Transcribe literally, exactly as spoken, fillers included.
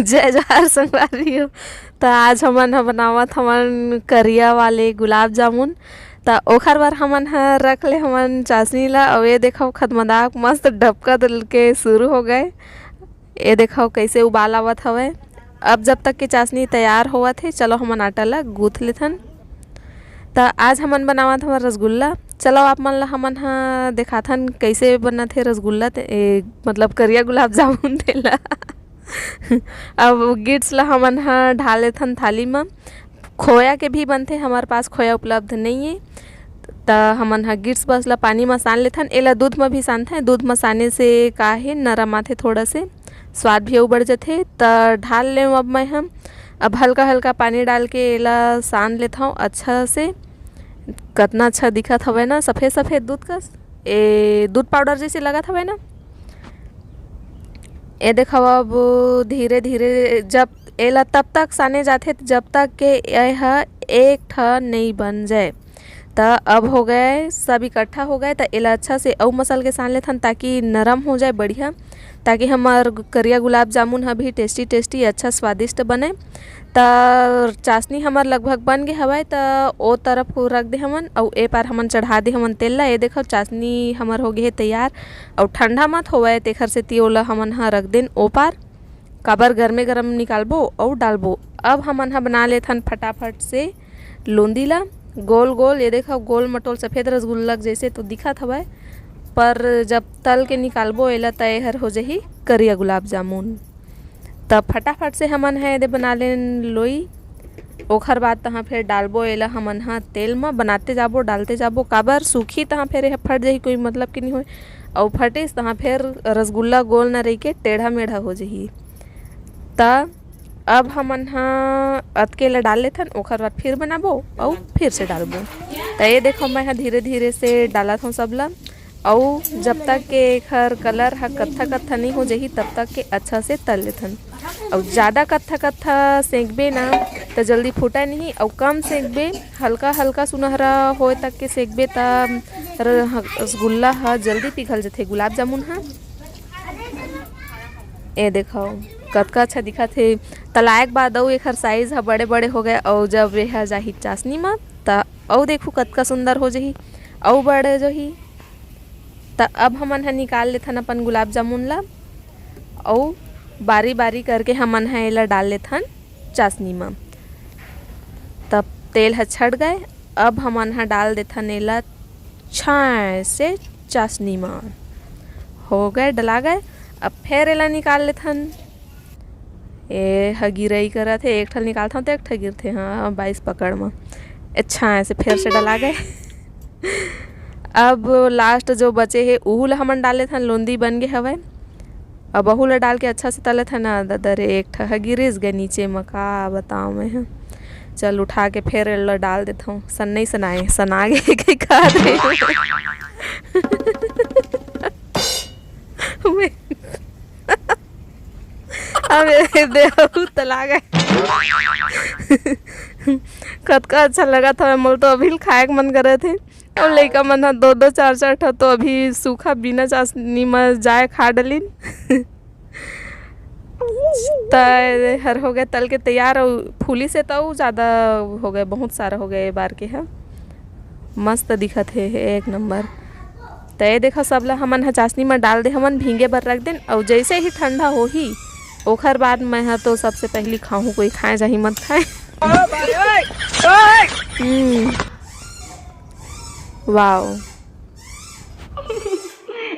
जय जोहार संगवारी हो। त आज हमन ह बनावत हमन करिया वाले गुलाब जामुन। त ओखर बर हमन ह रख ले हमन चाशनी ला, अउ ये देखव खतमदाक मस्त ढपका दल के शुरू हो गए। ये देखव कैसे उबाल आवत हवय। अब जब तक के चाशनी तैयार होवत हे, चलो हमन आटा ला गूंथ लेथन। त आज हमन बनावत हवन रसगुल्ला। चलो आप मन ला हमन ह देखाथन कैसे बनत हे रसगुल्ला ते, ए, मतलब करिया गुलाब जामुन तेला। अब गिट्स ला हमन ह ढाल लेथन थाली म। खोया के भी बनथे, हमर पास खोया उपलब्ध नइ हे, त हमन ह गिट्स बस ला पानी म सान लेथन। एला दूध म भी सानथन, दूध म साने से का हे, नरम आथे थोड़ा से, स्वाद भी अउ बढ़ जथे। त ढाल लेव अब मैं ह, अब हल्का हल्का पानी डाल के एला सान लेथव अच्छा से। कतना अच्छा दिखत हवय ना, सफेद सफेद दूध कस, ए, दूध पाउडर जैसे लगत हवय ना। ए देखव, अब धीरे धीरे जब एला तब तक साने जाथे, जब तक के ए ह एक ठा नई बन जाए। त अब हो गए, सब इकट्ठा हो गए। त एला अच्छा से अउ मसल के सान लेथन, ताकि नरम हो जाए बढ़िया, ताकि हमर करिया गुलाब जामुन ह भी टेस्टी टेस्टी अच्छा स्वादिष्ट बने। त चाशनी हमर लगभग बन गे हवय, त ओ तरफ को रख दे हमन, अउ ए पार हमन चढ़ा दे हमन तेल ला। ए देखो, चाशनी हमर हो गे हे तैयार, अउ ठंडा मत होवय, तेखर सेती ओला हमन ह रख देन ओ पार, काबर गरमे गरम निकालबो अउ डालबो। अब हमन ह बना लेथन फटाफट से लोंदी ला गोल गोल। ये देखो, गोल मटोल सफेद रसगुल्ला जैसे तो दिखत हवय, पर जब तल के निकालबो एला, त एहर हो जही करिया गुलाब जामुन। त फटाफट से हमन ह एदे बना लेन लोई। ओखर बाद तहाँ फेर डालबो एला हमन ह तेल म, बनाते जाबो, डालते जाबो, काबर सूखी तहाँ फेर एह फट जही, कोई मतलब के नहीं होय। अउ फटिस तहाँ फेर रसगुल्ला गोल न रहिके टेढ़ा मेढ़ा हो जही। त अब हमन ह अतके ला डाल लेथन, ओखर बाद फिर बनाबो अउ फिर से डालबो। त ये देखो, मैं ह धीरे धीरे से डालत हूँ सब ला। अउ जब तक के एखर कलर ह कत्था कत्था नहीं हो जही, तब तक के अच्छा से तल लेथन। अउ ज़्यादा कत्था कत्था सेंकबे ना, त जल्दी फूटा नहीं। अउ कम सेंकबे, हल्का हल्का सुनहरा होए तक के सेंकबे, त र-, ह-, रसगुल्ला ह जल्दी पिघल जथे, गुलाब जामुन ह। ए देखो, कतका अच्छा दिखत हे। तलाए के बाद अउ एखर साइज ह बड़े बड़े हो गए, अउ जब एह जाही चाशनी म, त अउ देखू कतका सुंदर हो जही, अउ बड़े जही। त अब हमन ह निकाल लेथन अपन गुलाब जामुन ला, अउ बारी बारी करके हमन ह एला डाल लेथन चाशनी म। तब तेल ह छड़ गए, अब हमन ह डाल देथन एला छाय से चाशनी म। हो गए, डला गए। अब फेर एला निकाल लेथन। ए ह गिरई करत हे, एक ठल निकालथन त एक ठल गिरथे। हाँ, बाईस पकड़ म। अच्छा, ऐसे फेर से डला गए। अब लास्ट जो बचे हे, उहू ला हमन डाल लेथन, लोंदी बन गे हवय। अब ओहू ला डाल के अच्छा से तलत हे ना, ददा रे, एक ठा ह गिरिस गे नीचे म, का बताओ मैं ह। चल, उठा के फेर एला डाल देथव। सन्नई सनाए, सना गे कई का रे। मैं, अबे देहू तला गए। कतका अच्छा लगत हवय, मोला तो अभी ल खाए के मन करत हे। अउ लइका मन ह दो दो चार चार ठा तो अभी सूखा बिना चाशनी म जाए खा डलिन। त हर हो गए तल के तैयार, अउ फूली से त अउ ज्यादा हो गए, बहुत सारा हो गए ए बार के ह। मस्त दिखत हे, हे एक नंबर। त ये देखो, सब ला हमन ह चाशनी म डाल दे हमन, भींगे बर रख देन, अउ जैसे ही ठंडा होही, ओखर बाद मैं ह तो सबसे पहली खाहूँ, कोई खाए जाही मत खाए। हम्म, वाओ।